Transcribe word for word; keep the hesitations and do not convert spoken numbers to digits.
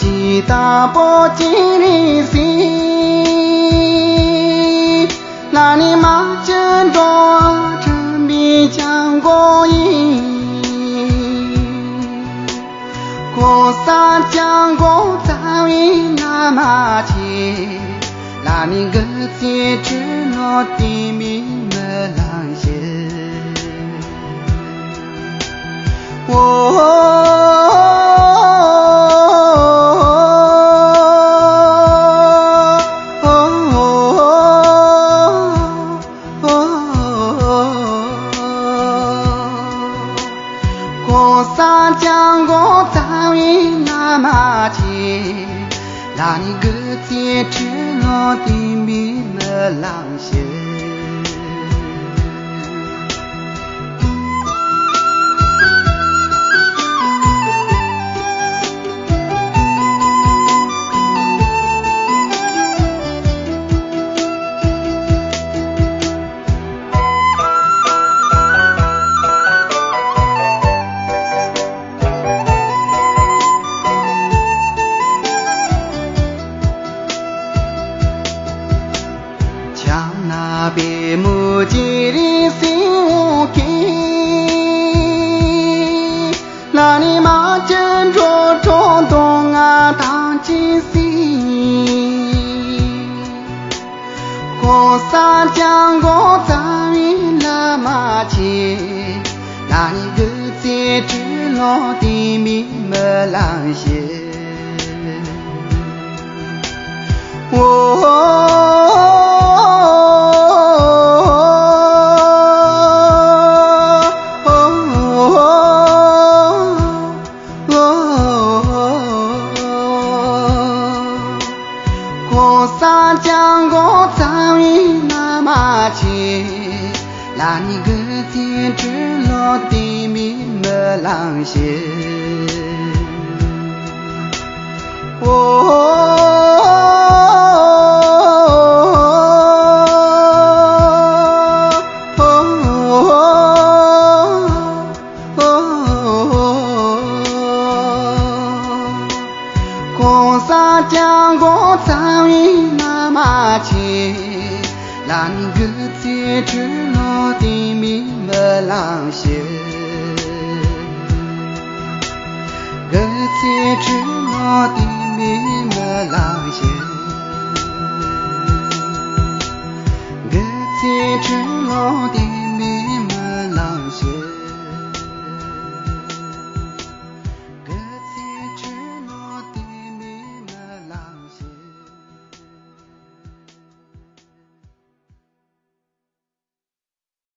ཇི་ལྟ་བུ་ཅི་རིགས་སྲིད། ལ་ནི་མ་བཅོས་འགྲོ་བ་འཁྲུལ་པའི་སྤྱང་ཀོ་ཡིན། གོང་ས་སྐྱབས་མགོན་རྩ་བའི་བླ་མ་ཆེ། ལ་ནི་འགོད་ཚེ་འཁྲུལ་ལོ་དེ་མིན་མི་ལང་ཞེས། གོང་ས་སྐྱབས་མགོན་རྩ་བའི་བླ་མ་ཆེ། ལ་ནི་འགོད་ཚེ་འཁྲུལ་ལོ་དེ་མིན་མི་ལང་ཞེས། ཕྱག་ན་པདྨོ་རྗེ་རིགས་སྲིད་འོ་སྐོལ། ལ་ནི་མ་བཅོས་འགྲོ་དྲུག་སྡུག་བསྔལ་ཐམས་ཅད་སེལ། གོང་ས་སྐྱབས་མགོན་རྩ་བའི་བླ་མ་ཆེ། ལ་ནི་འགོད་ཚེ་འཁྲུལ་ལོ་དེ་མིན་མི་ལང་ཞེས། གོང་ས་སྐྱབས་མགོན་རྩ་བའི་བླ་མ་ཆེ། ལ་ནི་འགོད་ཚེ་འཁྲུལ་ལོ་དེ་མིན་མི་ལང་ཞེས། གོང་ས་སྐྱབས་མགོན་རྩ་བའི་བླ་མ་ཆེ། ལ་ནི་འགོད་ཚེ་འཁྲུལ་ལོ་དེ་མིན་མི་ལང་ཞེས། འགོད་ཚེ་འཁྲུལ་ལོ་དེ་